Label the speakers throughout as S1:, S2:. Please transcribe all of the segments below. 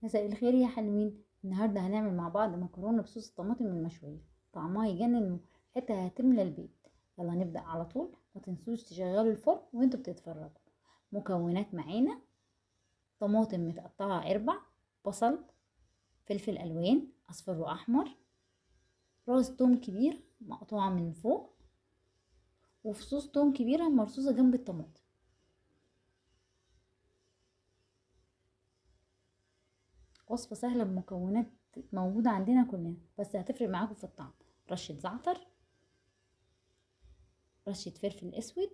S1: مساء الخير يا حلوين. النهارده هنعمل مع بعض مكرونه بصوص الطماطم المشويه، طعمها يجنن، ريحتها هتملى البيت. يلا نبدا على طول، ما تنسوش تشغلوا الفرن وانتوا بتتفرجوا. مكونات معانا: طماطم متقطعه 4، بصل، فلفل الوان اصفر واحمر، راس توم كبير مقطوعة من فوق، وفصوص توم كبيرة مرصوصه جنب الطماطم. وصفة سهلة بمكونات موجودة عندنا كلنا، بس هتفرق معاكم في الطعم. رشة زعتر، رشة فلفل اسود،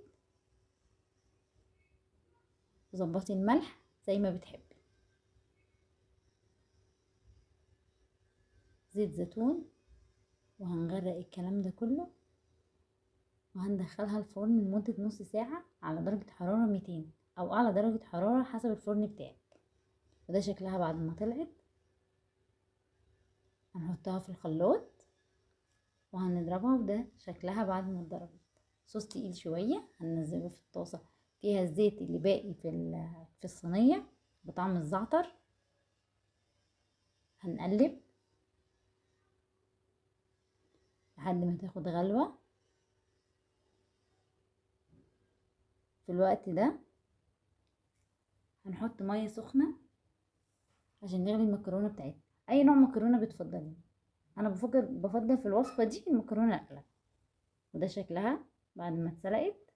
S1: وظبطي الملح زي ما بتحبي، زيت زيتون. وهنغرق الكلام ده كله وهندخلها الفرن لمدة نص ساعة على درجة حرارة 200 او اعلى درجة حرارة حسب الفرن بتاعك. وده شكلها بعد ما طلعت. هنحطها في الخلاط وهنضربها، وده شكلها بعد ما اتضربت. صوص تقيل شوية هننزله في الطاسه فيها الزيت اللي باقي في الصينية بطعم الزعتر. هنقلب لحد ما تاخد غلوه. في الوقت ده هنحط مية سخنة عشان نغلي المكرونه بتاعتنا. اي نوع مكرونه بتفضليه، انا بفضل في الوصفة دي المكرونه الاقلم. وده شكلها بعد ما اتسلقت.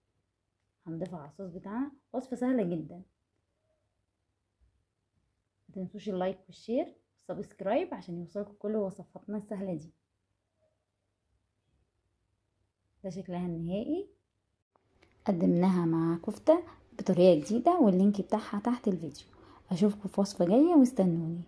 S1: هنضيفها على الصوص بتاعنا. وصفه سهلة جدا. ما تنسوش ال like وال share وال subscribe عشان يوصلكم كل وصفاتنا السهلة دي. ده شكلها النهائي. قدمناها مع كفته بطريقة جديدة، وال link بتاعها تحت الفيديو. اشوفكم في وصفه جاية واستنوني.